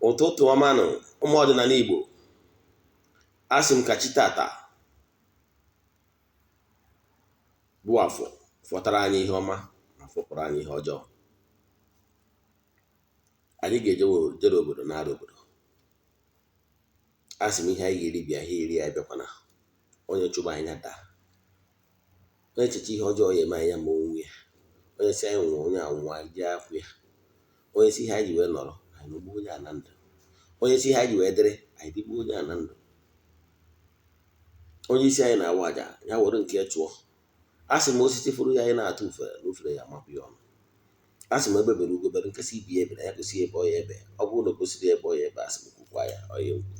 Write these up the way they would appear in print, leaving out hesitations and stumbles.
Ụtụtụ ọma nụ ụmụ ọdịnala Igbo. Asị m ka chi tata bụ afọ fọtara anyị ihe ọma ma fọpụrụ anyị ihe ọjọọ. Anyị ga-eje jere obodo nara obodo. Asị m ihe anyị ga-eri bịa, ihe eri ya bịakwana. Onye chụba anyị ya daa. Onye echeche ihe ọjọọ ya eme anyị ya ma onwe ya. Onye si anyị nwụọ, onye anwụọ, anyị jee akwụ ya. Onye si ihe anyị ji wee nọrọ, anyị nọgbuo onye a na ndụ. Onye si ihe anyị ji wee dịrị, anyị dịgbuo onye a na ndụ. Onye isi anyị na-awa aja, ya were nke ya chụọ. A sị m osisi fụrụ ya anyị na-atụ ufere na ufere ya amapụ ya ọnụ. A sị m ebe bere ugo bere, nkesị ibi ya ebere, ya gosi ebe ọ ya ebe. Ọ bụrụ na o gosiri ebe ọ ya ebe, asị m kwukwa ya ọ ya ekwu.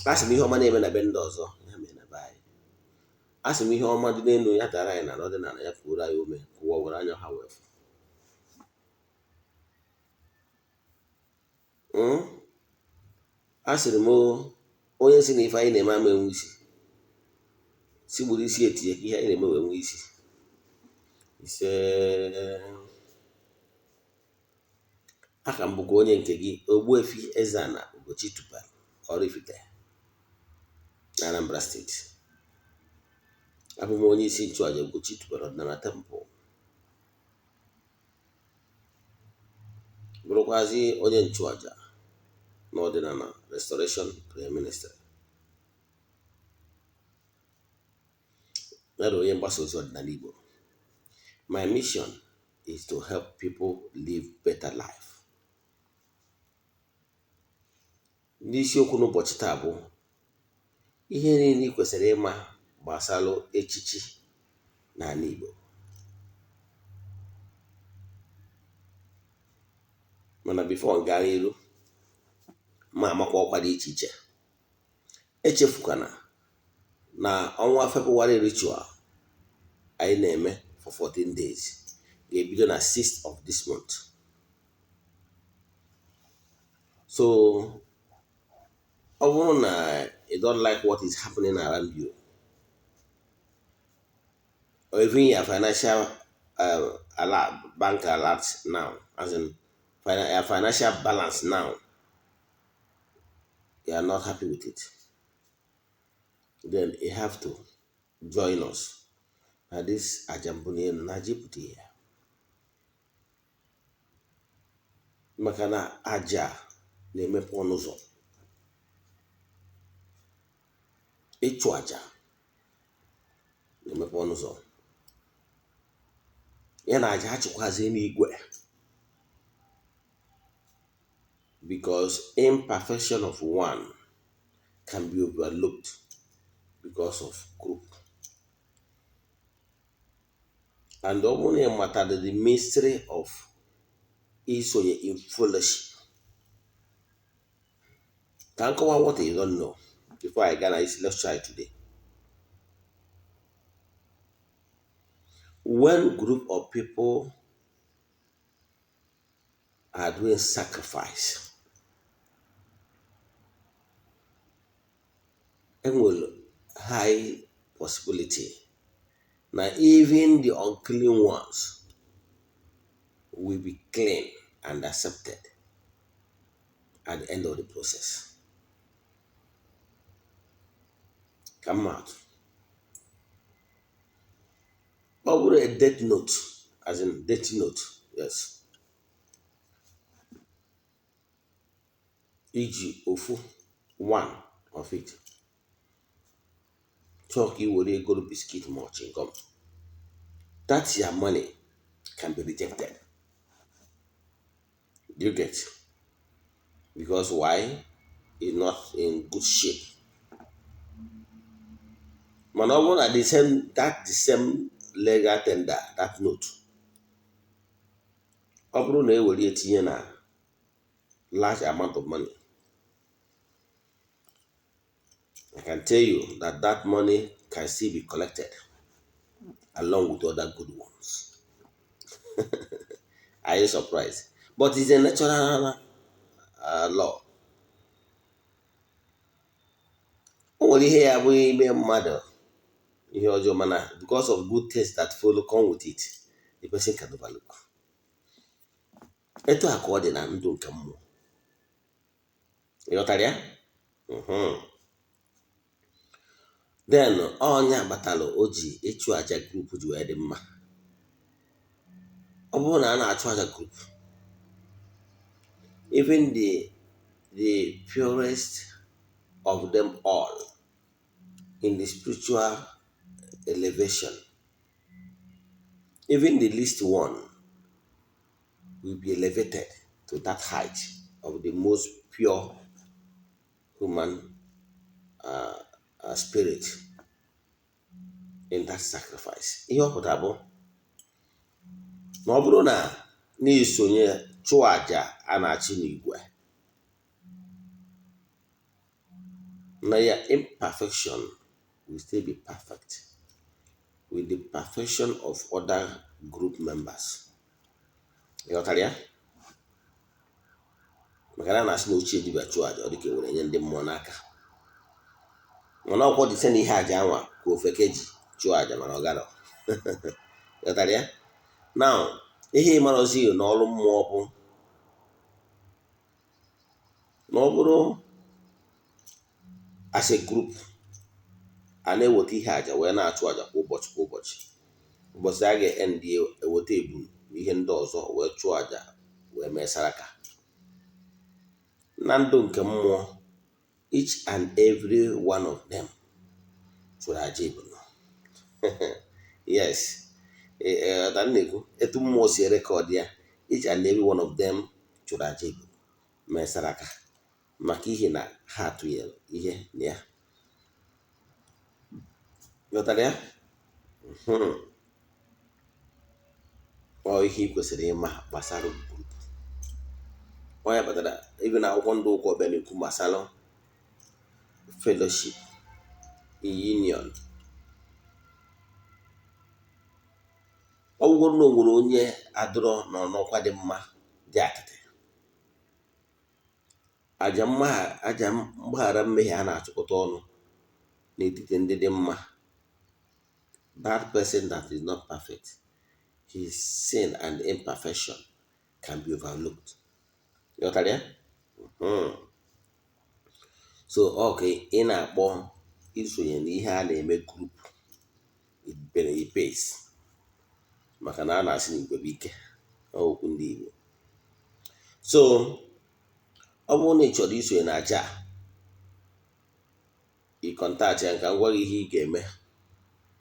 A sị m ihe ọma na-eme na be ndị ọzọ, ya mee na be anyị. A sị m ihe ọma dị n'elu ya dara anyị n'ala, ọdịnala ya kwuoro anyị ume ka ụwa were anya ha wee fụ. A sịrị m onye si na ife anyị na-eme ama enwe isi, si gburu isi etinye ka ihe anyị na-eme wee nwee isi. Ise, aka m bụkwa onye nke gị, Ogbuefi Eze-Ana Ugochi tubelu Oraifite na Anambra steeti. Abụ m onye isi nchụaja Ugochi tubelu ọdịnala temple, bụrụkwazị onye nchụaja na ọdịnala Restoration Prayer Ministry, ya na onye mgbasa ozi ọdịnala Igbo. My mission is to help people live better life. N'isiokwu n'ụbọchị taa bụ ihe niile ị kwesịrị ịma gbasara echichi n'ala Igbo. Mana before m gaa n'iru, ma amakwa ọkwa dị iche iche. Echefukwana na ọnwa Febụwarị ritual anyị na-eme for 14 days ga-ebido na 6th of this month. So ọ bụrụ na you don't like what is happening around you, or even your financial alert, bank alert now, as in your financial balance now, you are not happy with it, then you have to join us na this aja mbuli elu na aja ịpụta ihe, maka na aja na-emepe ọnụ ụzọ. Ịchụ aja na-emepe ọnụ ụzọ, ya na aja achịkwazi n'igwe, because imperfection of one can be overlooked because of group. And ọ bụrụ na ị matara the mystery of isonye in fellowship, ka m kọwa what you don't know before I ga na isi lecture today. When group of people are doing sacrifice, enwere high possibility na even the unclean ones will be clean and accepted at the end of the process. Ka m maa atụ, ọ bụrụ a death note, as in death note, yes, iji ofu one of it chọọ ka ị were ego biscuit ma ọ chewing gum, that your money can be rejected. Do you get? Because why? It's not in good shape. Mana ọ bụrụ na the same that the same legal tender, that note, ọ bụrụ na e were ya tinye na large amount of money, I can tell you that that money can still be collected along with other good ones. Are you surprised? But it's a natural law. O nwere ihe ya abụghị ime mmadụ ihe ọjọọ, mana because of good things that follow come with it, the person can overlook. Etu a ka ọ dị na ndụ nke mmụọ. Ịghọtara ya? Then ọnya kpatara o ji ịchụ aja group ji wee dị mma. Ọ bụrụ na a na-achụ aja group, even the purest of them all in the spiritual elevation, even the least one will be elevated to that height of the most pure human spirit in that sacrifice. Ihe ọ pụtara bụ na ọ bụrụ na na-esonye chụọ àjà a na-achị n'igwe, na ya imperfection will still be perfect with the perfection of other group members. Ịghọtara ya? Maka na a na-asị na ochie dibịa chụọ àjà, ọ dịka ewere nye ndị mmụọ n'aka. Mana ọkwọ dị site na ihe àjà anwa ka ofeke ji chụọ àjà, mana ọ garọ. Ịghọtara ya? Now, ihe ịmarozi n'ọrụ mmụọ bụ na ọ bụrụ as a group a na-eweta ihe àjà wee na-achụ àjà kwa ụbọchị kwa ụbọchị, ụbọchị a ga-endị, eweta ebulu na ihe ndị ọzọ wee chụọ àjà wee mee saraka. Na ndụ nke mmụọ, each and every one of them chụrụ àjà ebulu. Yes, na-ekwu etu mmụọ si record ya, each and every one of them chụrụ àjà ebulu mee saraka, maka ihe na ha tụnyere ihe na ya. Ghọtara ya? Ọ ihe ị kwesịrị ịma gbasara group. Onye kpatara ebe na akwụkwọ ndị ụka ọbịa na-ekwu gbasara fellowship, union. Ọ bụrụ na o nwere onye adọrọ nọ n'ọkwa dị mma dị atịtị, aja mgbaghara mmehie a na-achịkọta ọnụ n'etiti ndị dị mma, that person that is not perfect, his sin and imperfection can be overlooked. Ghọtara ya? So okay, ị na-akpọ isonye n'ihe a na-eme group, it pays, maka na a na-asị na igwe bụ ike, okwu ndị Igbo. So ọ bụrụ na ị chọrọ isonye na aja a, ị contact ya nka ngwa gị ihe ị ga-eme,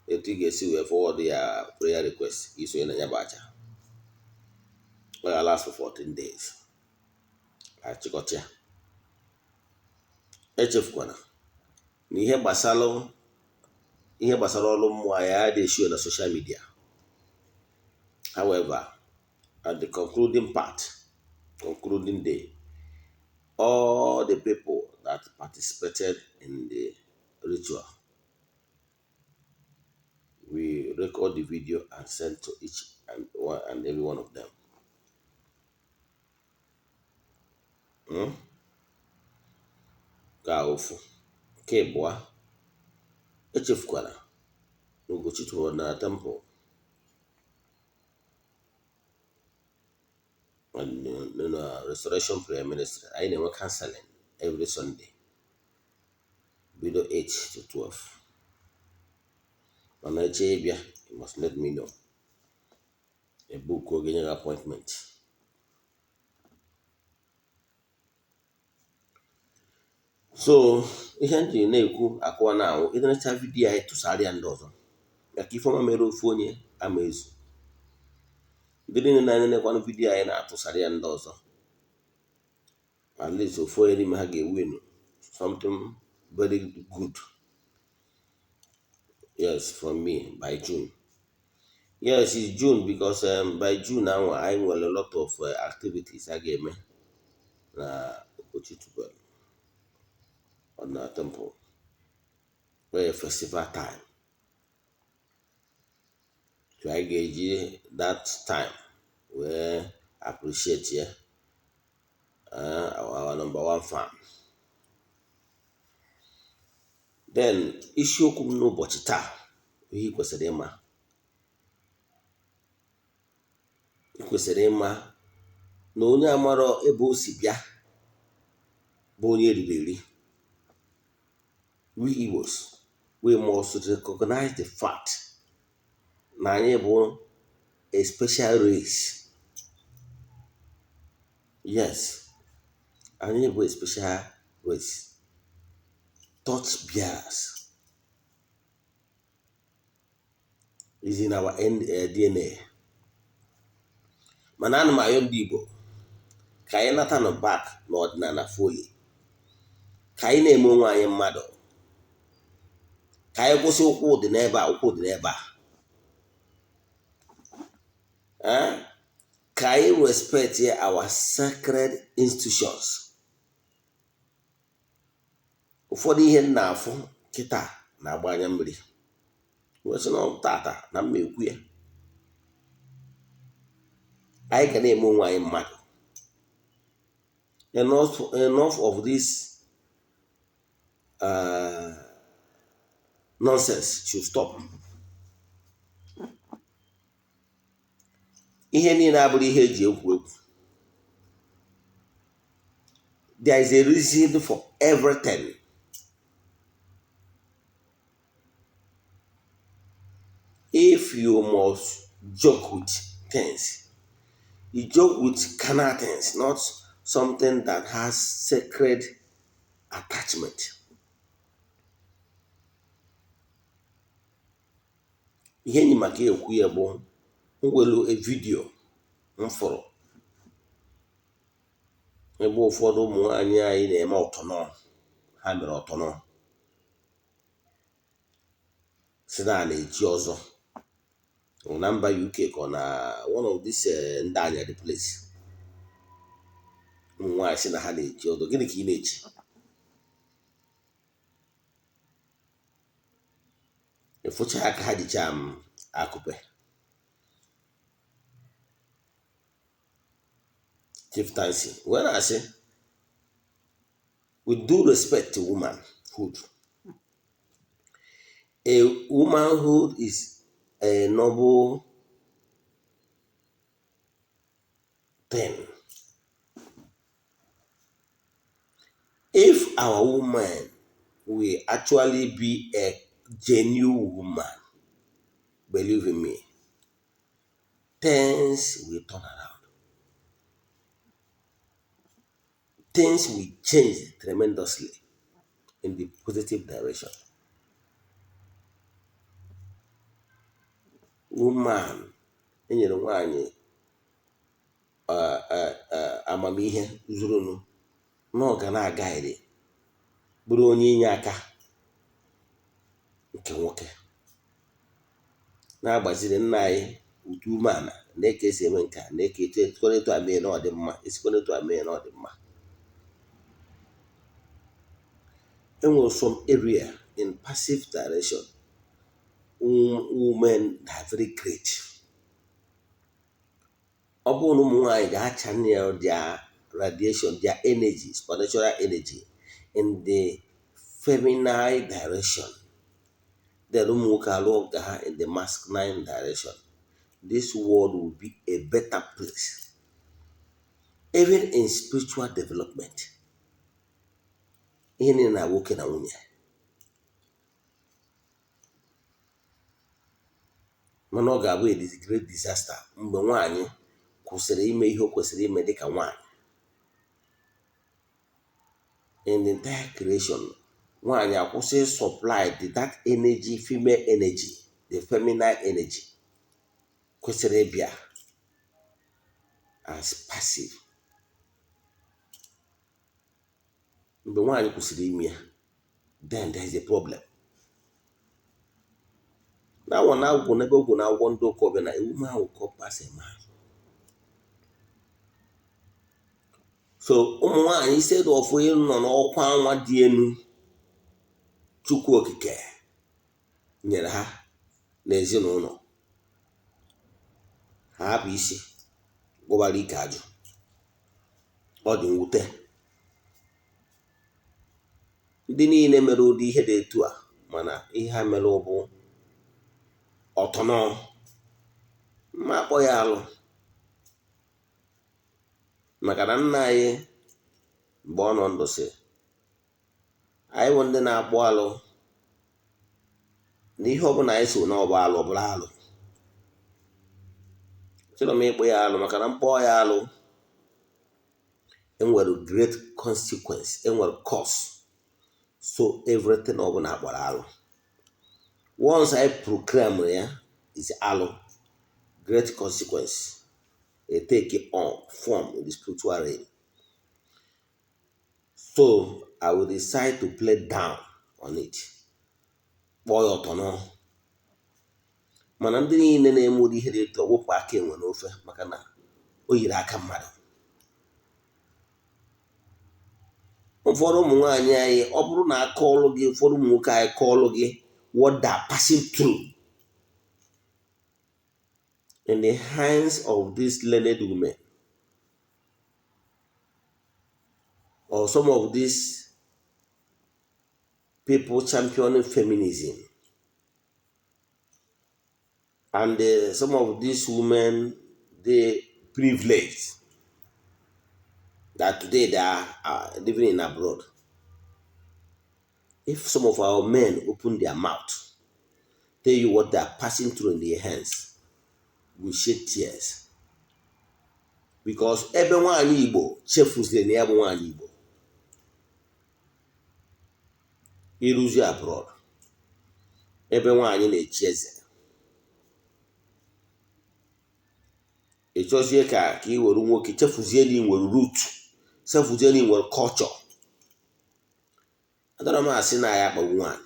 etu ị ga-esi wee forward ya prayer request isonye na ya bụ aja. Ọ ga last for 14 days. Achịkọta ya. Echefukwana na ihe gbasara ọrụ mmụọ ya adịghị eshow na social media. However, at the concluding part, concluding day, all the people that participated in the ritual, we record the video and send to each and one and every one of them. Ka ofu nke abụọ, echefukwala na Ugochi tụrụ na temple na Restoration Prayer Ministry. Anyị na-enwe counseling every Sunday bido 8 to 12. Mana eche ịbịa, you must let me know. A book oge nye gị appointment. So ihe m ji na-ekwu akụwa na anwụ, ịnenecha vidiyo anyị, tụsara ya ndị ọzọ, maka ifeọma mere ofu onye ama ezu. Ndị niile na-enenekwanụ vidiyo anyị na-atụsara ya ndị ọzọ, at least ofu onye n'ime ha ga-ewin something very good, yes, from me by June. Yes, it's June, because by June now anyị nwere a lot of activities a ga-eme na Ugochi Tubelu na temple, wee festival time. So anyị ga-eji that time wee appreciate ya, our number one fan. Then isiokwu m n'ụbọchị taa, ihe ị kwesịrị ịma, ị kwesịrị ịma Na onye amarọ ebe o si bịa bụ onye eriri eri. We Igbos, we must recognize the fact na anyị bụ a special race. Yes, anyị bụ a special race, torch bearers is in our DNA. Mana ana m ayọ ndị Igbo ka anyị natanụ back n'ọdịnala fully, ka anyị na-eme onwe anyị mmadụ, ka anyị kwụsị ụkwụ dị n'ebe a, ụkwụ dị n'ebe a. Ka anyị respect our sacred institutions. Ụfọdụ ihe m na-afụ kịta na-agba anya mmiri, wee sị na ọ tata na mma ekwu ya. Anyị ga na-eme onwe anyị mmadụ. Enough of this nonsense should stop. Ihe niile abụrụ ihe eji egwu egwu. There is a reason for everything. If you must joke with things, you joke with carnal things, not something that has sacred attachment. Ihe enyi maka ekwu ya bụ nwelu a video m fụrụ ebe ụfọdụ ụmụ nwaanyị anyị na-eme ọtọnọ, ha mere ọtọnọ si na na-echi ọzọ na mba UK ka ọ na one of these ndị anya the place. Ụmụ nwaanyị si na ha na-echi ọzọ. Gịnị ka ị na-echi? Ịfụcha aka ha jicha m akụpe chieftaincy wee na-asị, with due respect to womanhood, a womanhood is a noble thing. If our woman will actually be a genuine woman, believe in me, things will turn around. Things will change tremendously in the positive direction. Woman, enyere nwaanyị amamihe zurunu na ọ ga na-agaghịrị bụrụ onye inye aka nke nwoke, na-agbaziri nna anyị utu umeala na-eke esi eme nke a, na-eke etu etu a mee na ọ dị mma, esikwana etu a mee na ọ dị mma. Enwere some area in passive direction women are very great. Ọ bụrụ na ụmụ nwaanyị ga-channel their radiation, their energy, supernatural energy in the feminine direction, then ụmụ nwoke alụọ nke ha in the masculine direction, this world will be a better place, even in spiritual development. Ihe niile na nwoke na nwunye, mana ọ ga-abụ a great disaster mgbe nwaanyị kwụsịrị ime ihe o kwesịrị ime dịka nwaanyị. In the entire creation, nwaanyị akwụsị supply that energy, female energy, the feminine energy kwesịrị ịbịa as passive. Mgbe nwaanyị kwụsịrị ime ya, then there is a problem. Na awa na agwụ n'ebe ogwụ na agwọ ndị ụka ọbịa na a woman will come pass a man. So ụmụ nwaanyị instead of ịnọ n'ọkwa nwa dị elu Chukwu Okike nyere ha n'ezinụlọ ha, hapụ isi gwọbara ike ajụ. Ọ dị mwute. Ndị niile mere ụdị ihe dị etu a, mana ihe ha mere bụ ọtọnọ mma akpọ ya alụ. Maka na nna anyị mgbe ọ nọ ndụ sị anyị bụ ndị na-akpụ alụ na ihe ọbụla anyị so na ọbụ alụ ọbụla alụ. Achọrọ m ịkpụ ya alụ maka na mkpọ ya alụ enwere great consequence, enwere cause. So everything ọbụla akpọrọ alụ, once I proclaim ya is alụ, great consequence e take on form in the spiritual realm. So I will decide to play down on it, kpọọ ya ọtọ nọ. Mana ndị niile na-eme ụdị ihe dị etu a, wepụ aka enwe n'ofe, maka na o yiri aka mmadụ. Ụfọdụ ụmụ nwaanyị anyị, ọ bụrụ na akọọlụ gị, ụfọdụ ụmụ nwoke anyị kọọlụ gị what they are passing through in the hands of these learned women or some of these people championing feminism and some of these women, they privileged that today they are living in abroad. If some of our men open their mouth, tell you what they are passing through in their hands, we shed tears. Because ebe nwaanyị Igbo chefuziri na ya bụ nwaanyị Igbo, ịrụzi abroad, ebe nwaanyị na-echi eze, ị chọzie ka ị were nwoke chefuzie na ị nwere root, chefuzie na ị nwere culture. Adọrọ m asị na ya akpagbu nwaanyị,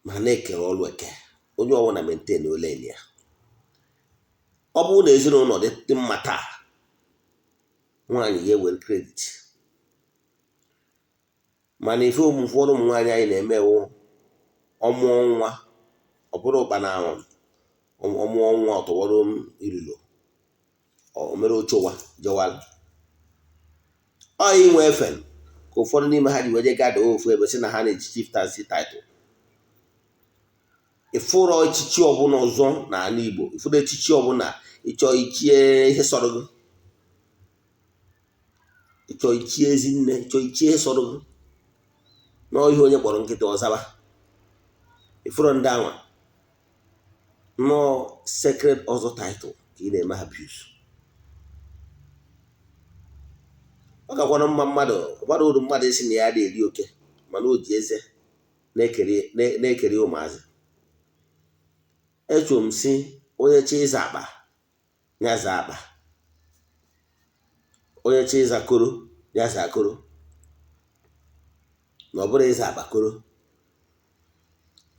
ma na-ekere ọrụ eke, onye ọbụla maintain ole ya. Ọ bụrụ na ezinụlọ dị mma taa, nwaanyị ga-ewere credit. Mana ife ụfọdụ ụmụ nwaanyị anyị na-emewo, ọmụọ nwa ọ bụrụ ụkpana ọmụọ nwa ọtọwọrọ ilulo o mere ochowa jewala ọ inwe efe ka ụfọdụ n'ime ha ji wee je gada ofu ebe sị na ha na-eji chieftaincy title. Ịfụrọ echichi ọbụla ọzọ n'ala Igbo, ịfụrụ echichi ọbụla ịchọ ichie ihe sọrọ gị, ịchọ ichie ezinne, ịchọ ichie ihe sọrọ gị, nọọ ihe onye kpọrọ nkịta ọzaba. Ịfụrọ ndị anwa nọọ sacred ọzọ title ka ị na-eme abuse. Ọ gakwana mma mmadụ ọbara uru mmadụ isi na ya na-eri oke, mana o ji eze na-ekeri ụmụazị. Echu m si onye chi ịza akpa ya zaa akpa, onye chi ịza koro ya zaa koro, na ọ bụrụ ịza akpa koro.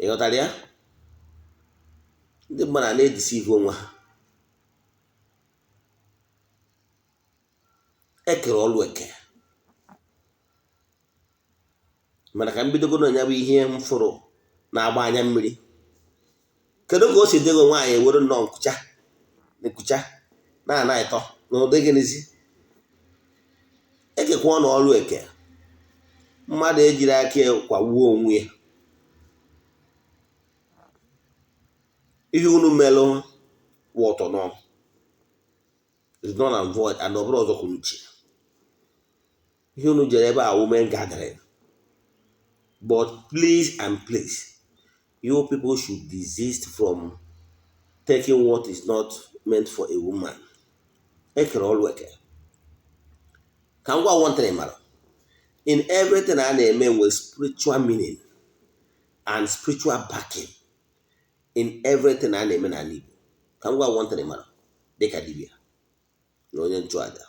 Ị ghọtara ya? Ndị mmadụ na-edisive onwe ha. Ekere ọlụ eke, mana ka m bidogoro ya bụ ihe m fụrụ na-agba anya mmiri. Kedu ka o si dịgo nwaanyị ewere nnọọ nkucha nkucha na-ana ịtọ na ụdị gịnịzi? Ekekwa na ọlụ eke, mmadụ ejiri aka kwagbuo onwe ya. Ihe unu melụ wọtọ nọ is null and void, and ọ bụrụ ọzọ kwuru uche. Ihe unu jere ebe a women gathering, but please and please, you people should desist from taking what is not meant for a woman. Ekere ọlụ eke. Ka m gwa one thing mara, in everything a na-eme nwere spiritual meaning and spiritual backing in everything a na-eme n'ala Igbo. Ka m gwa one thing mara, dịka dibịa na onye nchụaja,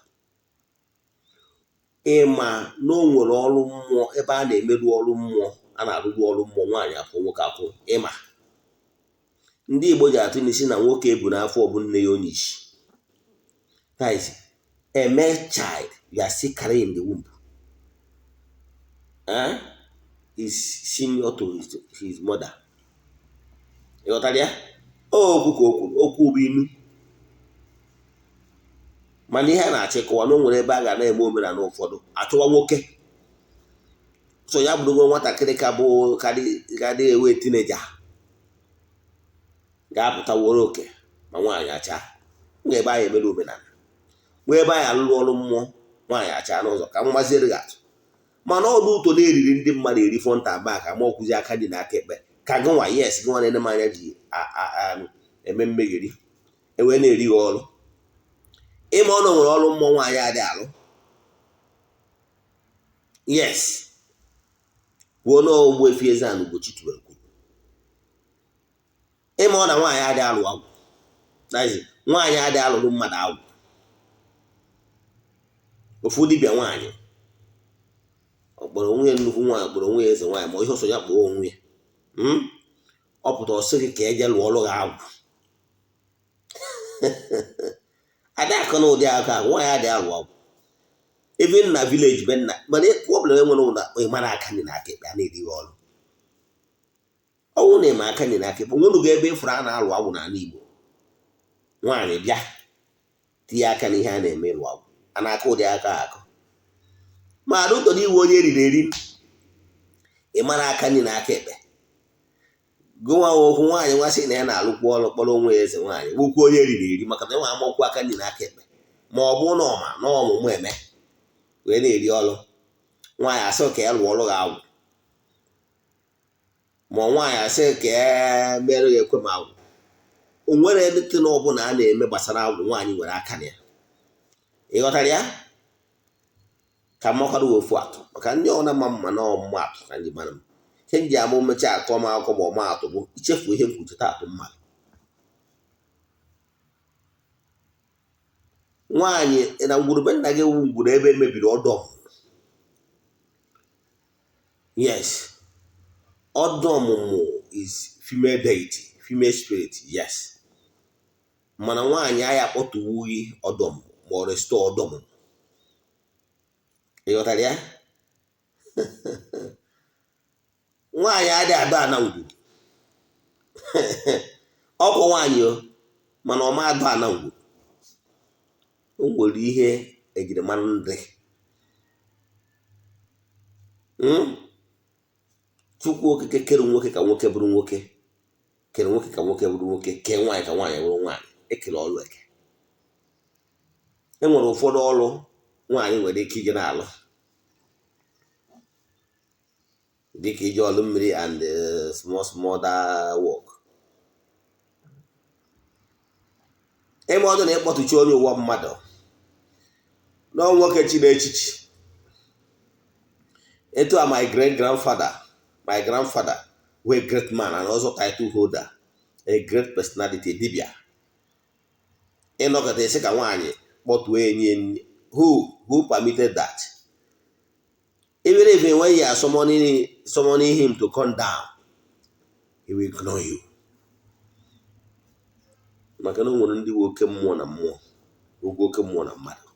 ịma na o nwere ọrụ mmụọ ebe a na-emerụ ọrụ mmụọ, a na-arụrụ ọrụ mmụọ, nwaanyị akwụ nwoke akwụ. Ịma ndị Igbo ji atụ n'isi na nwoke ebu n'afọ ọ bụ nne ya onye isi. That is, a male child you are still carrying in the womb is senior to his mother. Ị ghọtara ya? Okwu ka o kwuru, okwu bụ inu. Mana ihe a na-achịkọwa na o nwere ebe a ga na-eme omenala ụfọdụ achọwa nwoke, so ya bụrụgo nwatakịrị ka bụ ka dị ewe teenager ga-apụta were oke ma nwaanyị acha. Nwee ebe anyị emere omenala, nwee ebe anyị alụrụ ọrụ mmụọ. Nwaanyị achaa n'ụzọ ka m gbaziere gị atụ, mana ọdụ ụtọ na-eriri ndị mmadụ eri front and back ama ọkwụzi aka dị n'aka ekpe ka gị nwa, yes, gị nwa na-ene m anya ji eme mmegheri ewee na-eri gị ọrụ. Ịma ọnụ nwere ọrụ mmụọ nwaanyị adị alụ. Yes, kwuo na Ogbuefi Eze-Ana Ugochi tubelu kwuru. Ịma ọ na nwaanyị adị alụ agwụ, nwaanyị adị alụrụ mmadụ agwụ. Ofu dibịa nwaanyị ọ kpọrọ onwe ya nnukwu nwaanyị, kpọrọ onwe ya eze nwaanyị, ma ihe ọsọ ya kpọọ onwe ya, ọ pụta ọ sị gị ka eje lụọ ọrụ gị agwụ. Adị akọ na ụdị aka nwaanyị adị alụ agwụ ebe nna village be nna. Mana problem enwere ụna ịmara aka nri na aka ekpe a na-eri ọrụ. Ọnwụ na ịma aka nri na aka ekpe nwere ga ebe ịfụrụ a na-alụ agwụ n'ala Igbo, nwaanyị bịa tinye aka n'ihe a na-eme ịlụ agwụ a na-aka ụdị aka akụ. Ma adụtọ n'iwe onye eriri eri, ịmara aka nri na aka ekpe gụnwa okwu nwaanyị nwa sị na ya na-alụkwu ọrụ kpọrọ onwe ya eze nwaanyị gbukwu onye eriri eri, maka na enwe amakwu aka nri na aka ekpe ma ọ bụ na ọma na ọmụmụ eme wee na-eri ọrụ. Nwaanyị asị ka ya lụọ ọrụ gị agwụ, ma nwaanyị asị ka e mere ya ekwe ma agwụ. O nwere anything ọbụla a na-eme gbasara agwụ nwaanyị nwere aka na ya. Ị ghọtara ya? Ka mmakwarụ ofu atụ maka ndị ọ na-ama mma na ọmụma atụ ka ndị mara m ihe m ji amụ mmecha akọ m akụkọ ma ọma atụ bụ ichefu ihe m kwucheta atụ mmadụ. Nwaanyị na ngwurube nna gị ewu ngwuru ebe emebiri ọdọ. Yes, ọdọ ọmụmụ is female deity, female spirit. Yes, mana nwaanyị agha akpọtuwughị ọdọ ọmụmụ ma ọ restore ọdọ ọmụmụ. Ị ghọtara ya? Nwaanyị adịghị adọ ana ngwuru. Ọkwa nwaanyị o, mana ọ ma adọ ana ngwuru. O nwere ihe ejirimara ndị Chukwu okike kere nwoke ka nwoke bụrụ nwoke, kere nwoke ka nwoke bụrụ nwoke, kee nwaanyị ka nwaanyị bụrụ nwaanyị. Ekele ọrụ eke. E nwere ụfọdụ ọrụ nwaanyị nwere ike ije na-alụ, dịka ije ọrụ mmiri and small small other work. Ime ọdụ na ịkpọtụchi onye ụwa mmadụ na nwoke chiri echichi. Etu a my great grandfather, my grandfather were a great man and also title holder, a great personality, dibia. Ịnọkọta isi ka nwaanyị kpọtuo enyi, who permitted that? Even if when you are summoning him to come down, he will ignore you. Maka na o nwere ndị oke mmụọ na mmụọ, oge oke mmụọ na mmadụ,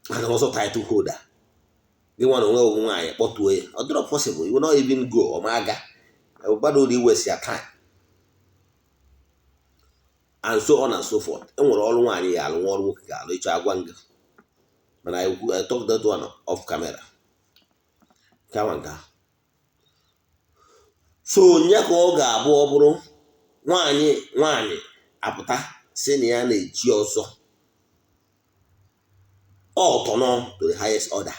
and also title holder. Gị nwa na onwe onwe nwaanyị kpọtuo ya, ọ dịrọ possible, you will not even go. Ọ ma aga ụbada uru iwesi ya time and so on and so forth. E nwere ọrụ nwaanyị ya alụ, nwa ọrụ nwoke ga-alụ. Ịchọ agwa nga, mana I talk that one off camera. Kawa nke ahụ. So nye ka ọ ga-abụ ọ bụrụ nwaanyị nwaanyị apụta sị na ya na-echi ọzọ, ọ tọnọ to the highest order.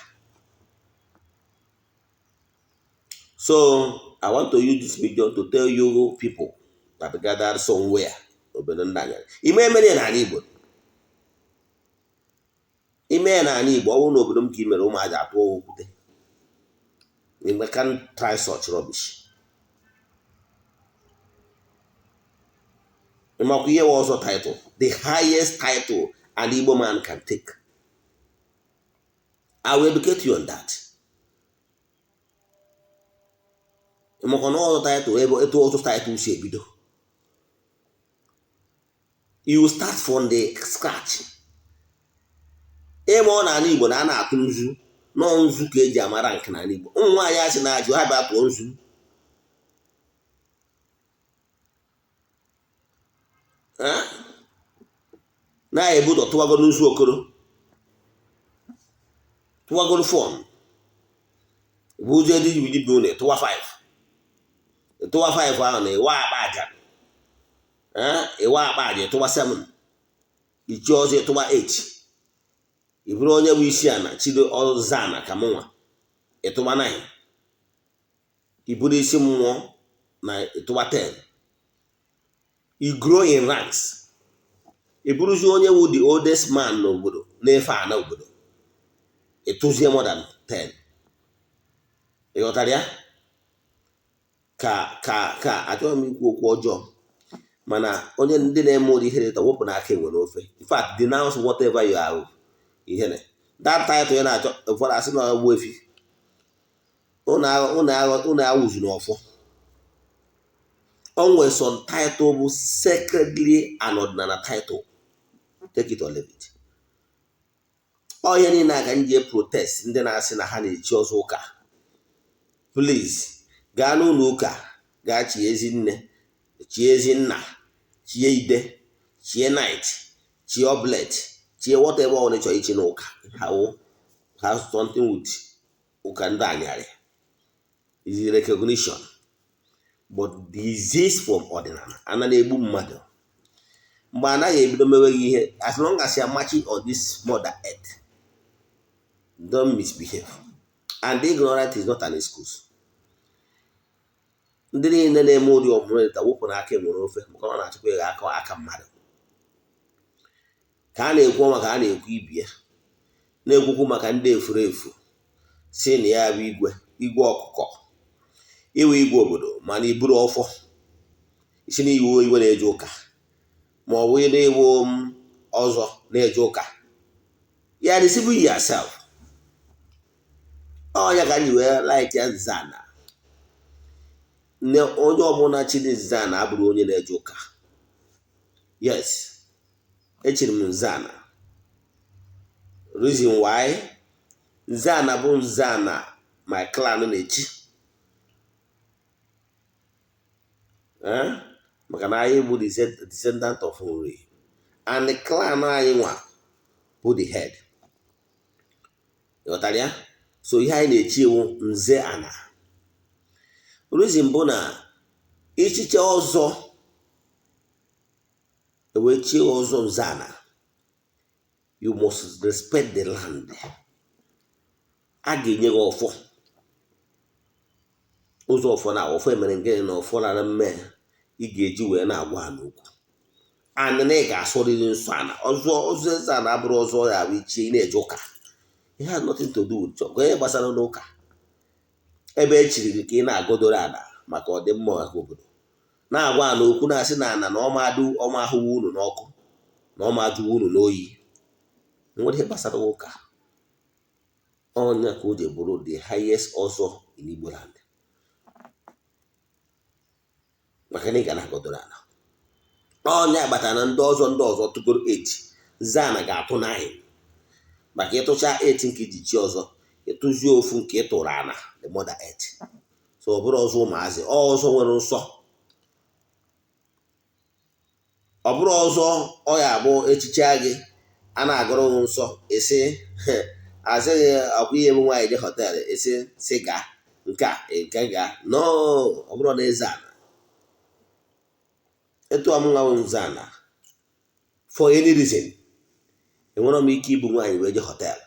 So I want to use this medium to tell you people that gathered somewhere obodo ndị anyarị ime emere n'ala Igbo, ime n'ala Igbo, ọ bụrụ na obodo m ka i mere ụmụaja atụọ okwute. You can try such rubbish. Ịmakwa ihe ọzọ title, the highest title an Igbo man can take. I will educate you on that. Ịmakwa na ọzọ title ebe etu ọzọ title si ebido. You start from the scratch. Ịma ọ n'ala Igbo na a na-atụ nzu, nọọ nzu ka eji amara nke n'ala Igbo. Ụmụ nwaanyị asị na-ajụ ha bịa tụọ nzu. Na-ebu ụzọ tụwagoro nzu okoro, tụwagoro fọn bụ ụzọ dị dibịa ụlọ tụwa 5, tụwa 5 ahụ na ịwa akpa aja, ịwa akpa aja tụwa 7, ichi ọzọ tụwa 8. Ị bụrụ onye bụ isi ana chido ọzọ ana ka mụnwa, ịtụba 9. Ị bụrụ isi mmụọ na ịtụba 10. You grow in ranks. Ị bụrụzi onye wụ the oldest man n'obodo na-efe ana obodo, ịtụzie more than 10. Ị ghọtara ya? Ka achọghị m ikwu okwu ọjọọ, mana onye ndị na-eme ụdị ihe dị wepụ n'aka enwe n'ofe. In fact, denounce whatever you are ihere that title ya na-achọ. Ụfọdụ asị na ọgbụ efi ụnụ awụzu n'ọfọ. O nwere some title bụ sacredly an ọdịnala title, take it or leave it. Ọ ihe niile a ka m ji protest ndị na-asị na ha na-echi ọzọ ụka. Please, gaa n'ụlọ ụka, gaa chie ezi nne, chie ezi nna, chie ide, chie knight, chie oblate, chie whatever ọ chọrọ ichi n'ụka. How has something with ụka ndị anyarị is recognition, but disease from ọdịnala anaghị egbu mmadụ. Mgbe anaghị ebido mewe gị ihe, as long as you are marching on this mother earth, don't misbehave. And ignorance is not an excuse. Ndị niile na-eme ụdị ọmụmụ ta wepụ n'aka enwere ofe, maka ọ na-achịkwa ịgha aka aka mmadụ ka a na-ekwu maka a na-ekwu ibie na-ekwukwu maka ndị efuru efu si na ya bụ igwe igwe ọkụkọ iwe igwe obodo, mana iburu ọfọ isi na iwu iwe na-eje ụka, ma ọ bụ na-ewu ọzọ na-eje ụka ya. Deceive yourself. Ọ ya ka anyị wee like ya nzana. Onye ọbụla chiri nzana abụrụ onye na-eje ụka. Yes, echiri m nzana. Reason why nzana bụ nzana my clan na-echi, maka na anyị bụ descendant of Nri, and the clan anyị nwa bụ the head. Ịghọtara ya? So ihe anyị na-echi ewu nze ana. Reason bụ na ichiche ọzọ ewee chie ọzọ nze ana, you must respect the land. A ga-enye gị ọfọ ụzọ, ọfọ na ọfọ emere nke na ọfọ na mme ị ga-eji wee na-agwa ana okwu and na ị ga-asọrịrị nsọ ana. Ọzọ ọzọ eze ana abụrụ ọzọ ya bụ ichie ị na-eje ụka. It has nothing to do with church. Onye gbasara n'ụka ebe e chiri gị ka ị na-agọdoro ana maka ọdịmma ọha obodo, na-agwa ana okwu, na-asị na ana na ọma ọma ahụwa unu n'ọkụ na ọma ajụwa unu n'oyi. Nwere ihe gbasara ụka. Ọnya ka o ji bụrụ the highest ọzọ in Igbo land, maka na ị ga na-agọdoro ana. Ọnya kpatara na ndị ọzọ ndị ọzọ tụgoro 8, zana ga-atụ 9, maka ịtụcha 8 nke iji chi ọzọ, ịtụzie ofu nke ịtụrụ ana, the mother earth. So ọ bụrụ ọzọ ụmụazị ọzọ nwere nsọ, ọ bụrụ ọzọ ọ ya abụ echiche gị a na-agụrụ gị nsọ, esi asịghị ọkwa ihe bụ nwaanyị je hotel esi si gaa nke a nke gaa no. Ọ bụrụ na eze ana etu ọmụnwa bụ nze ana, for any reason enwere m ike ibu nwaanyị wee je hotel.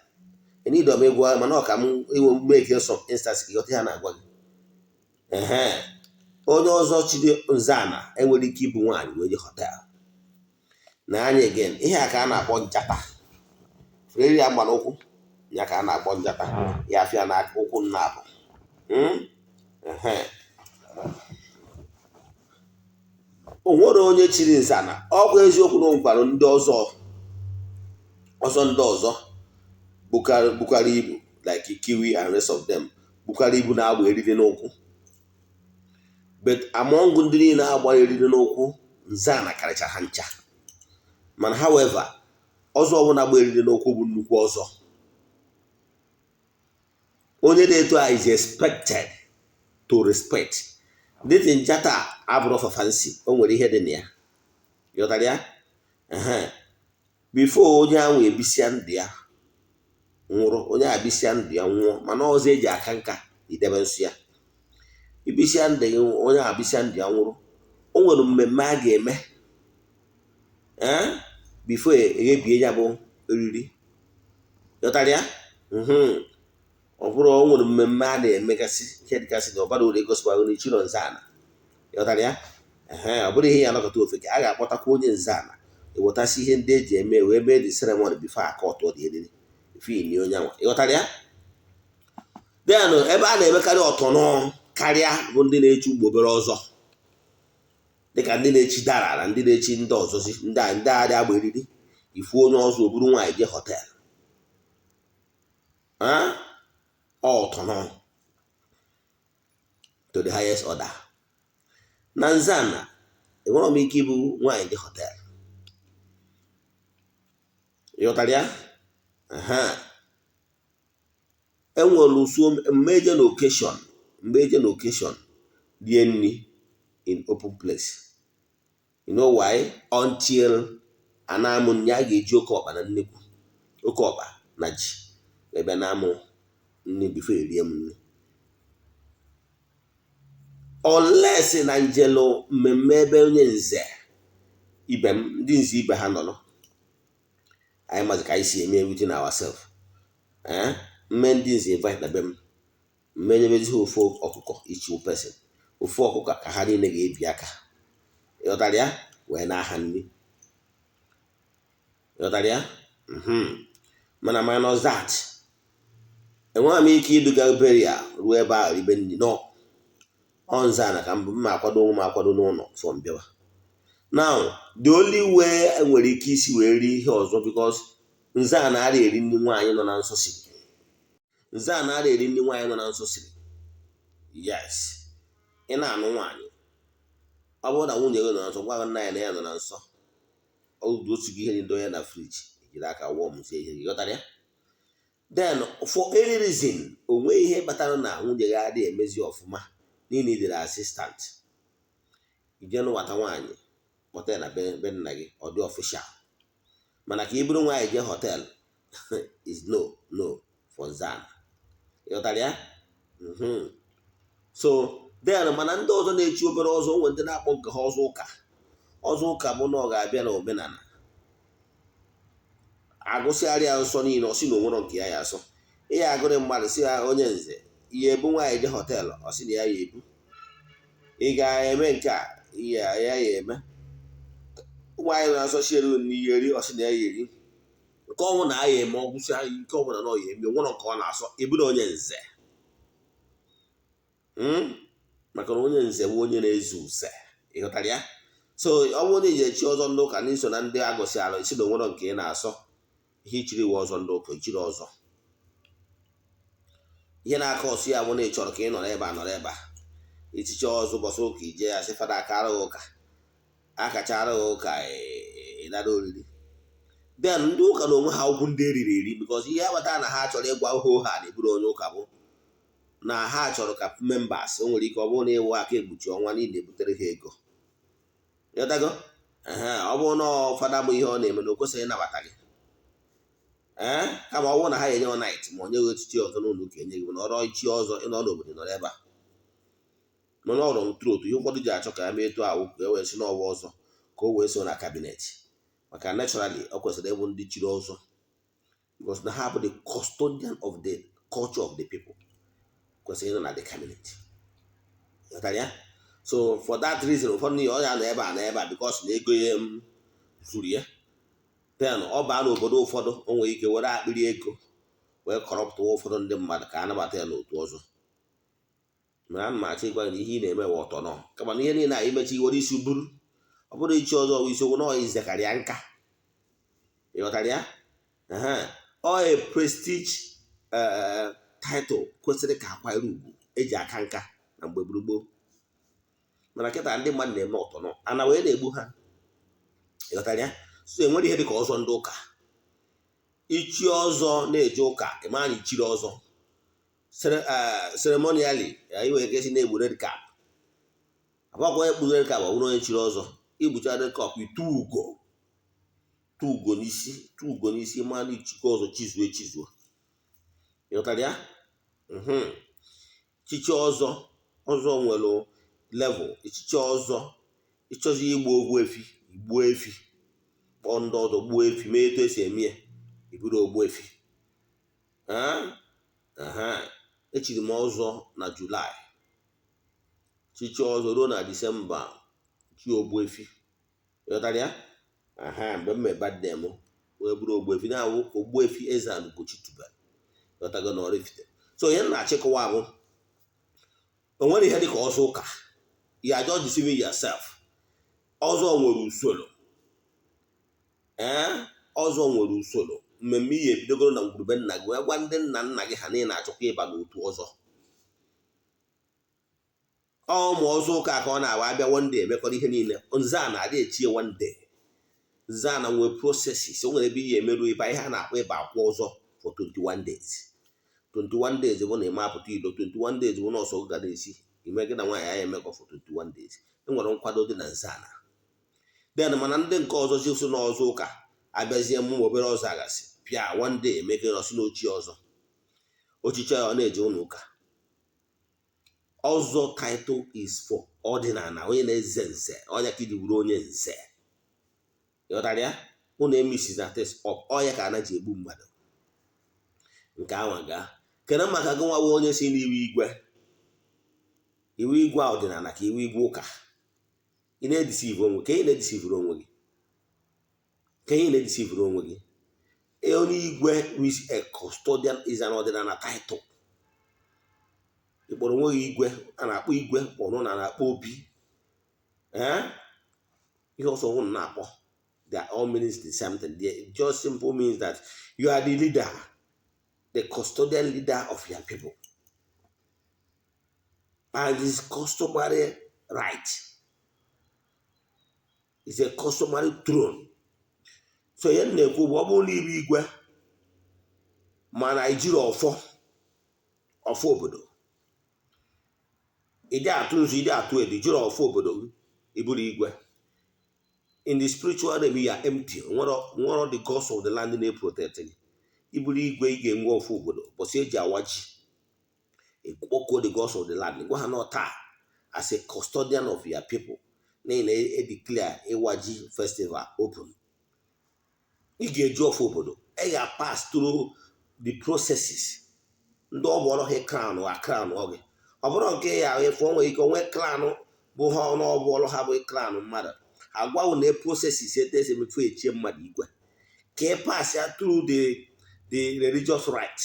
Enidọ m ịgwa, mana ọ ka m inwe make some instance ka ịghọta ihe a na-agwa gị. Ehe, onye ọzọ chiri nze ana enwere ike ibu nwaanyị wee je hotel na anya. Again, ihe a ka a na-akpọ njata freri ya gbara ụkwụ ya ka a na-akpọ njata ya afịa na ụkwụ nna abụ. O nwere onye chiri nze ana. Ọ bụ eziokwu na o nwekwara ndị ọzọ ọzọ ndị ọzọ bukarị ibu like kiwi and rest of them bukarị ibu na-agba eriri n'ụkwụ, but among ndị niile agba eriri n'ụkwụ, nze ana karịcha ha ncha. Mana however, ọzọ ọbụla gba eriri n'ụkwụ bụ nnukwu ọzọ. Onye dị etu a is expected to respect this njata. Abụrụ for fancy, o nwere ihe dị na ya. Ghọtara ya? Before onye ahụ ebisia ndụ ya nwụrụ, onye a bisia ndụ ya nwụọ, mana ọzọ eji aka nka idebe nsọ ya. Ibisia ndụ gị, onye a bisia ndụ ya nwụrụ, o nwere mmemme a ga-eme ee before eghebie ya bụ eriri. Ghọtara ya? Ọ bụrụ o nwere mmemme a na-emegasị, ihe dịgasị na ọbara uru egosikwa na ichiro nze ana. Ghọtara ya? Ee, ọ bụrụ ihe ya anọkọta ofeke, a ga-akpọtakwa onye nze ana, ewetasị ihe ndị eji eme wee mee the ceremony before aka ọtọ dị eriri, before ini onye anwa. Ịghọtara ya? Then ebe a na-emekarị ọtọnọ karịa bụ ndị na-echi ugbo obere ọzọ, dịka ndị na-echi dara na ndị na-echi ndị ọzọzi, ndị a ndị a agba eriri. Ifu onye ọzọ o buru nwaanyị jee hotel, ọtọnọ to the highest order. Na nzana, enwere m ike ịbụ nwaanyị jee hotel. Ịghọtara ya? Enwere usu mgbe na occasion, mgbe eje na occasion rie nri in open place. You know why? Until ana-amụ nri, a ga-eji oke ọkpa na nnekwu oke ọkpa na ji ebe na-amụ nri before erie m nri, unless na njelu mmemme ebe onye nze ibe m, ndị nze ibe ha nọrọ. Anyị mazi ka anyị si eme within ourselves. Ee, mme ndị nze invite na be m, mme nyebezi ha ofu ọkụkọ each person, ofu ọkụkọ ka ha niile ga-ebi aka. Ịghọtara ya? Wee na-aha nri. Ịghọtara ya? Mana minus that, enweghị m ike iduga burial ruo ebe ahụ ribe nri. No, ọ nze ana ka mbụ mma akwado onwe m akwado n'ụlọ from bịawa. Now, the only way enwere ike isi wee rie ihe ọzọ, because nze a na-ara eri nri nwaanyị nọ na nsọ siri, nze a na-ara eri nri nwaanyị nọ na nsọ siri. Yes, ị na-anụ nwaanyị, ọ bụrụ na nwunye gị nọ na nsọ, gwa nna ya na ya nọ na nsọ, otu gị ihe niile onye na fridge, ejiri aka wụọ m sie ihe gị. Ghọtara ya? Then for any reason, o nwee ihe kpatara na nwunye gị adịghị emezi ọfụma n'ihi idere assistant, ije nụwata nwaanyị, kpọta ya na be nna gị, ọ dị official. Mana ka ị bụrụ nwaanyị jee hotel is no no for nzana. Ịghọtara ya? So then, mana ndị ọzọ na-echi obere ọzọ, onwe ndị na-akpọ nke ha ọzọ ụka. Ọzọ ụka bụ na ọ ga-abịa na omenala, agụsịgharịa nsọ niile, ọ sị na onwero nke ya ya asọ. Ihe agụrị mmadụ si ya, onye nze, ihe ebu nwaanyị je hotel, ọ sị na ya ya ebu. Ị ga-eme nke a, ihe ya ya eme. Nwaanyị na-asọ chi eri n'ihe eri, ọ sị na ya ya eri. Nke ọnwụ na ya eme ọgwụsị nke ọbụla na ọ ya eme, onwere nke ọ na-asọ. Eburu onye nze, Maka na onye nze bụ onye na-eze uze. Ịghọtara ya? So ọ bụrụ na iji echi ọzọ ndị ụka na iso na ndị agụsị alụ, isi na onwere nke ị na-asọ, ihe ichiri iwe ọzọ ndị ụka, ichiri ọzọ. Ihe na-aka ọsọ ya bụ na ị chọrọ ka ị nọrọ ebe a, nọrọ ebe a, ichiche ọzọ ụbọchị ụka, ije ya sị fada akara gị ụka, akachara gị ụka, ịnara oriri. Then ndị ụka na onwe ha, okwu ndị eriri eri, because ihe akpata na ha chọrọ ịgwa oho ha na-eburu onye ụka bụ na ha chọrọ ka members o nwere ike ọ bụrụ na ịwụ aka ekpuchi ọnwa niile ebutere ha ego. Ịghọtago? Ọ bụrụ na fada bụ ihe ọ na-eme na o kwesịghị ịnabata gị, ee, kama ọ bụrụ na ha enye night ma onye gị echichi ọzọ n'ụlọ ụka, enye gị bụ na ọrọ ichi ọzọ ịnọ n'obodo nọrọ ebe a. Mana ọrụ ntụrụ otu ihe ụfọdụ ji achọ ka ya mee etu ahụ, ka e wee si n'ọwa ọzọ ka o wee so na cabinet, maka naturally ọ kwesịrị ịbụ ndị chiri ọzọ, because na ha bụ the custodian of the culture of the people, kwesịrị ịnọ na the cabinet. Ghọtara ya? So for that reason, ụfọdụ n'ihi ọ ya nọ ebe a na ebe a, because na ego ya m zuru ya. Then ọ baa n'obodo ụfọdụ, o nwere ike were akpịrị ego wee corruptụwa ụfọdụ ndị mmadụ ka a nabata ya n'otu ọzọ. Mana ana m achọ ịgwa gị na ihe ị na-eme wụ ọtọ nọ, kama na ihe niile a imechi iwere isi buru, ọ bụrụ ichi ọzọ bụ isiokwu na ọ izekarịa nka. Ịghọtara ya? Ọ a prestige title kwesịrị ka akwanyere ugwu, eji aka nka na mgbe gburugburu. Mana kịta ndị mmadụ na-eme ọtọnọ ana wee na-egbu ha. Ịghọtara ya? So enwere ihe dịka ọzọ ndị ụka. Ichi ọzọ na-eje ụka, ịma na ichiri ọzọ ceremonially, ị nwere ike isi na-egbu red cap, agbakwa onye kpuru red cap, ọ bụrụ onye chiri ọzọ. Igbucha red cap, itu ugo, tụ ugo n'isi, tụ ugo n'isi, ma na ichikọ ọzọ, chizuo echizuo. Ịghọtara ya? Chichi ọzọ, ọzọ nwere level. Echichi ọzọ, ịchọzi igbu ogbu efi, igbuo efi, kpọọ ndị ọzọ, gbuo efi, mee etu esi eme ya, iburu ogbu efi. Ee, echiri m ọzọ na July, chichi ọzọ ruo na December, chi Ogbuefi. Ịghọtara ya? Aha mgbe m mee birthday m wee bụrụ Ogbuefi, na-awụ Ogbuefi Eze-Ana Ugochi tubelu. Ịghọtago? Na Oraifite. So ihe m na-achịkọwa bụ, o nwere ihe dịka ọzọ ụka. You are just deceiving yourself. Ọzọ nwere usoro. Ee, ọzọ nwere usoro mmemme. Ihe ebidogoro na ngwurube nna gị wee gwa ndị nna nna gị ha na ị na-achọkwa ịba n'otu ọzọ. Ọ ụmụ ọzọ ụka ka ọ na-awa abịa one day emekọrọ ihe niile. Nze a na-adị echie one day. Nze a na nwee processes. O nwere ebe ihe emerụ ịba ihe a na-akpọ ịba akwa ọzọ for 21 days. 21 days bụ na ị mapụta ilo. 21 days bụ na ọsọ ga na-esi ime gị na nwaanyị anya emekọ for 21 days. E nwere nkwado dị na nze ana. Then mana ndị nke ọzọ si so n'ọzọ ụka abịazie mụ obere ọzọ agasị pịa one day emeke nọsi n'ochie ọzọ, ochiche ọ na-eje ụlọ ụka. Ọzọ title is for ọdịnala, onye na-eze nze, onye ka iji bụrụ onye nze. Ịghọtara ya? Ụnụ emisi na test up ọya ka ana ji egbu mmadụ nke anwa gaa. Kedu maka gị nwawa onye si n'iwu igwe, iwu igwe ọdịnala ka iwu igwe ụka? Ị na-edeceive onwe ka ị na-edeceivuru onwe gị, ka ị na-edeceivuru onwe gị. Onye igwe is a custodian, is an ọdịnala title. Ị kpọrọ onwe gị igwe, a na-akpọ igwe kpọrọ na na-akpọ obi. Ee, ihe ọsọ hụ na-akpọ, they all means the same thing. They just simple means that you are the leader, the custodian leader of your people, and it's customary right. It's a customary throne. So ihe m na-ekwu bụ, ọ bụrụ na ibu igwe mana ijiri ọfọ, ọfọ obodo, ịdị atụ nzu, ịdị atụ edo, ijiri ọfọ obodo gị, iburu igwe, in the spiritual realm you are empty. Nwere the gods of the land na-eprotect gị. Iburu igwe, ị ga-enwe ọfọ obodo. Bọsị eji awa ji, ịkpọkuo the gods of the land, gwa ha nọ taa, as a custodian of your people, n'ihi na edeclare ịwa ji festival open. Ị ga-eji ọfọ obodo, ị ga-pass through the processes. Ndị ọ bụ ọrụ ha crown a crown gị. Ọ bụrụ nke ya efu, o nwere ike onwe clan bụ ha ọnụọbụ ọrụ ha bụ crown mmadụ. Agwawo na processes etu esi emefu echie mmadụ igwe, ka ị pass ya through the religious right,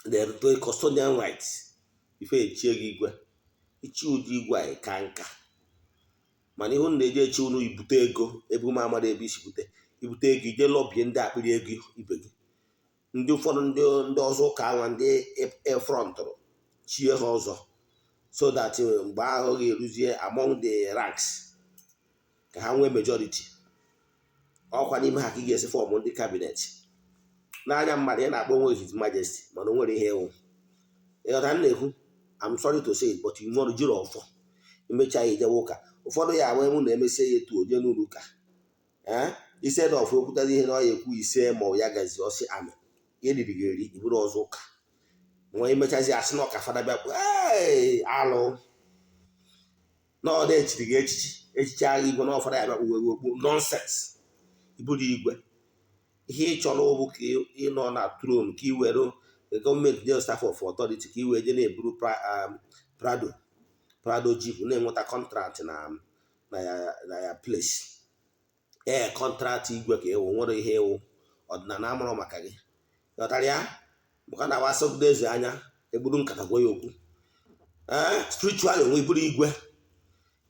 the custodian rights, ife echie gị igwe. Ichi ụdị igwe a ka nka, mana ihu na-eji echi unu ibute ego ebe ume amara ebe isi bute ibute ego, ije lobbyie ndị akpịrị ego ibe gị, ndị ụfọdụ ndị ọzọ ụka anwa, ndị frontụrụ chie ha ọzọ, so that mgbe ahụ ga-eruzie among the ranks ka ha nwee majority. Ọkwa n'ime ha ka ị ga-esi form ndị cabinet. N'anya mmadụ, ị na-akpọ onwe His Majesty, mana o nwere ihe ịwụ. Ịghọta m na-ekwu? I'm sorry to say it, but you nwere jiri ọfọ emechaa ya ijewe ụka. Ụfọdụ ya ahụ emu na-emesie ya etu oje n'ụlọ ụka. Ee, instead of okwutazi ihe na ọ ya ekwu ise ma ọ ya gazi ọsị amen, ihe riri gị eri iburu ọzọ ụka nwa. Emechazi asị na ọka fada bịa kpụ alụ na ọ echiri gị echichi, echichi agha igwe na ọfada ya bịa kpụwe gị okpu. Nonsense. Iburu igwe, ihe ị chọrọ bụ ka ị nọ na throne, ka ị were gọọmenti nye staff of authority, ka ị wee je na-eburu Prado, Prado jeep, na-enweta contract na ya place. Ee, contract igwe ka ịwụ nwere ihe ịwụ ọdịnala amụrụ maka gị. Ghọtara ya? Maka na awasọgide eze anya egburu nkata gwa ya okwu. Ee, spiritual onwe iburu igwe,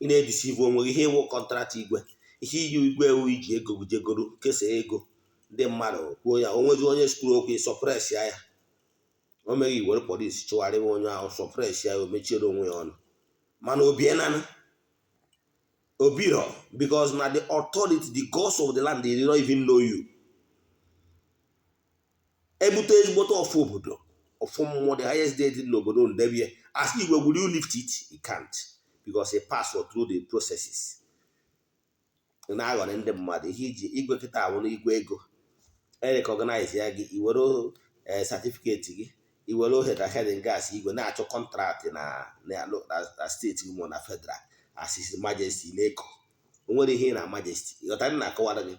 ị na-edeceive onwe gị. Ihe ịwụ contract igwe, ihe iyi igwe ewu iji ego jegoro kesaa ego ndị mmadụ kwuo ya. Onwezi onye skwuru okwu, suppress ya. Ya o meghị, were polisi chụgharịwa onye ahụ, suppress ya, o mechiere onwe ya ọnụ. Mana obienana obiro, because na the authority, the gods of the land, they did not even know you. Ebute ezigbote ọfụ obodo, ọfụ mmụọ, the highest deity n'obodo ndebie as igwe, will you lift it? You can't, because it pass through the processes. Na-aghọrị ndị mmadụ. Ihe iji igwe kịta awụ n'igwe ego erecognize ya gị, iwere certificate gị, iwere ohere heading gas igwe na-achọ contract na steeti gị ma na federal as His Majesty na-eko. O nwere ihe na Majesty. Ịghọta m na-akọwara gị?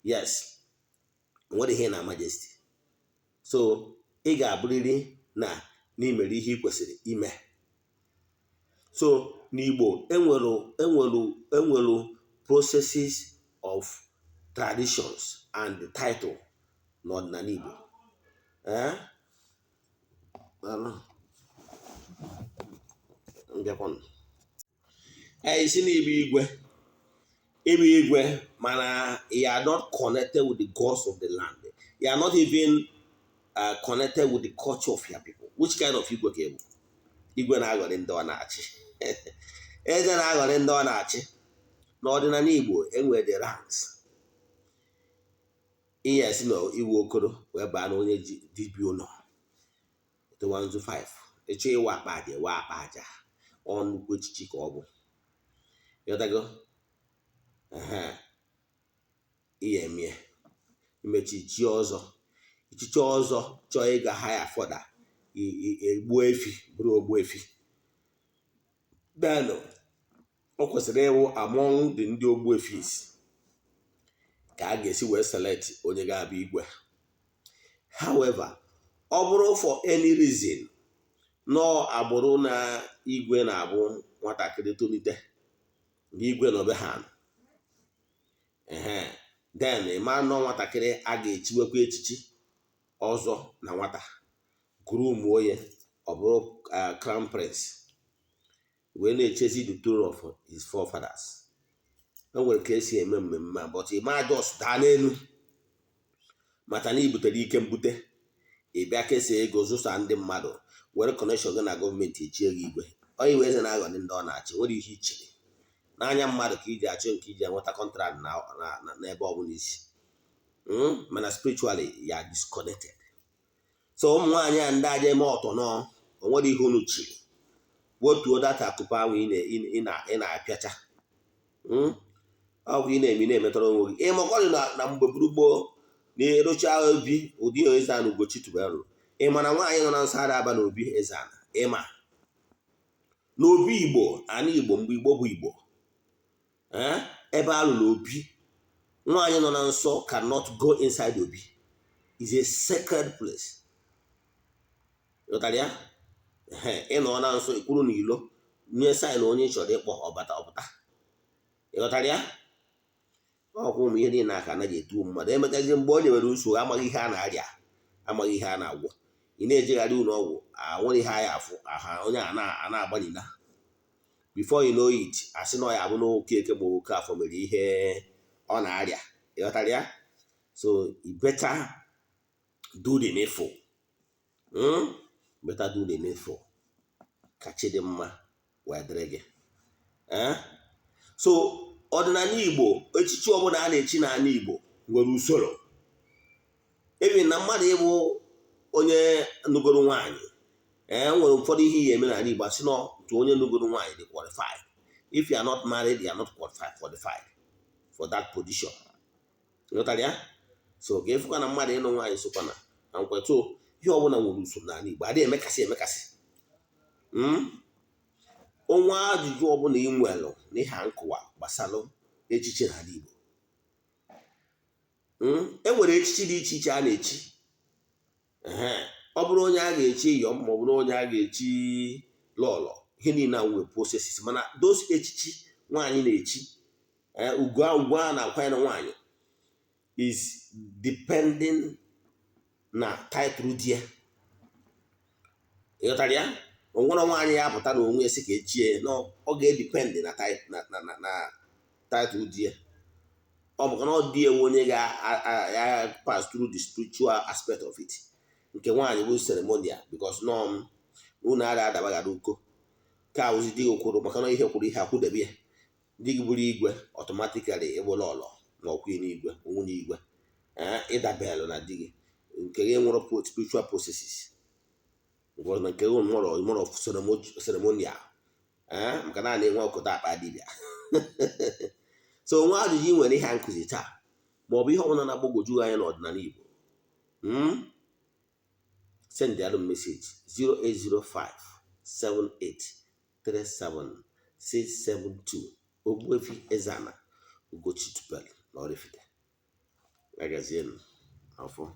Yes, o nwere ihe na Majesty. So Ị ga-abụrịrị na n'imere ihe ị kwesịrị ime. So n'Igbo, enwere processes of traditions and the title n'ọdịnala Igbo. Ee, mbịakwanụ. Ee, isi na igwe, ịbụ igwe, mana you are not connected with the gods of the land. You are not even connected with the culture of your people. Which kind of igwe ka ị bụ? Igwe na-aghọrị ndị ọ na-achị, eze na-aghọrị ndị ọ na-achị. N'ọdịnala Igbo, enwere the ranks. Ihe esi na iwu okoro wee baa na onye ji dibịa ụlọ etewa nzu 5, ịchọ ịwa akpa aja, ewa akpa aja. Ọ nnukwu echichi ka ọ bụ. Ịghọtago? Ehe, ihe emie imechi chi ọzọ, ichichi ọzọ, chọọ ịga higher further, egbuo efi, bụrụ ogbu efi. Then o kwesịrị ịwụ among the ndị ogbu efis ka a ga-esi wee select onye ga-abụ igwe. However, ọ bụrụ for any reason nọọ agbụrụ na igwe na-abụ nwatakịrị tolite na igwe nọbe ha, ehe, then ịma nọ nwatakịrị a ga-echiwekwa echichi ọzọ na nwata groom onye ọ bụrụ crown prince wee na-echezi the throne of his forefathers. E nwere ka esi eme mmemme a, but ịma just daa n'elu maka na i butere ike mbute. Ị bịa kesaa ego, zụsa ndị mmadụ, were connection gị na gọọmenti, echie gị igwe. Onye iwe eze na-aghọrị ndị ọ na-achị, nwere ihe ichere n'anya mmadụ ka iji achọ nke iji enweta contract na n'ebe ọbụla isi. Mana spiritually ya disconnected. So ụmụ nwaanyị a, ndị aja eme ọtọ nọ, o nwere ihe unu chiri wetuo data akụpa ahụ ị na-apịacha ọgwụ ị na-eme, ị na-emetọrọ onwe gị. Ịmakọrị na mgbe gburu gboo na-erocha obi ụdị Eze-Ana Ugochi tubelu rụrụ. Ị ma na nwaanyị nọ na nsọ ada aba n'obi Eze-Ana? Ịma n'obi Igbo, ana Igbo, mgbe Igbo bụ Igbo, ebe a lụrụ obi, nwaanyị nọ na nsọ cannot go inside. Obi is a sacred place. Ghọtara ya? Ị nọ na nsọ, ikwuru na ilo nye sign onye ị chọrọ ịkpọ, ọbata ọpụta. Ị ghọtara ya? Ọkwa ụmụ ihe niile aka anaghị etuo mmadụ emechazi mgbe o nyewere usoro, amaghị ihe a na-arịa, amaghị ihe a na-agwọ. Ị na-ejegharị ụlọ ọgwụ, nwere ihe a ya afụ aha onye a na-agbanyina. Before you know it, asị na ọ ya abụ n'oke eke ma oke afọ mere ihe ọ na-arịa. Ịghọtara ya? So you better do the needful. Better do the needful ka chi dị mma wee dịrị gị. So ọdịnala Igbo, echichi ọbụla a na-echi n'ala Igbo nwere usoro. Ebi na mmadụ ịbụ onye nugoro nwaanyị, ee, nwere ụfọdụ ihe ihe eme n'ala Igbo, asị na otu onye nugoro nwaanyị dị qualified. If you are not married, you are not qualified for that position. Ghọtara ya? So ka ịfụkwa na mmadụ ịnụ nwaanyị sokwa na nkweto. Ihe ọbụla nwere usoro n'ala Igbo, adịghị emekasị emekasị. Onwe ajụjụ ọbụla ị nwelụ n'iha nkụwa gbasalụ echiche n'ala Igbo, e nwere echichi dị iche iche a na-echi. Ọ bụrụ onye a ga-echi iyom, ma ọ bụrụ onye a ga-echi lọlọ, ihe niile a nwere processes. Mana those echichi nwaanyị na-echi, ugwu ugwu a na-akwanyere nwaanyị is depending na title di ya. Ịghọtara ya? Onwere nwaanyị ya apụta na onwe ya sị ka echie na ọ ga-edepend na title di ya. Ọ maka na ọ dị ewu onye ga pass through the spiritual aspect of it. Nke nwaanyị bụ ceremonial, because nọ unu ada adabaghara uko ka awụzi di gị kwuru, maka na ihe kwuru ihe akwụdebe ya. Di gị bụrụ igwe, automatically ịbụla ọlọ ma ọkwụ n'igwe, nwunye igwe ịdabelụ na di gị. Nke gị nwere spiritual processes, na nke gị nwere of ceremonial, maka na a na-enwe ọkụta akpa dibịa. So nwa ajụjụ ị nwere ihe a nkụzi taa, ma ọ bụ ihe ọbụla na-agbagwoju anya n'ọdịnala Igbo, send the message 0805 7837 672. Ogbuefi Eze-Ana Ugochi tubelu na Oraifite. Agazienụ afọ.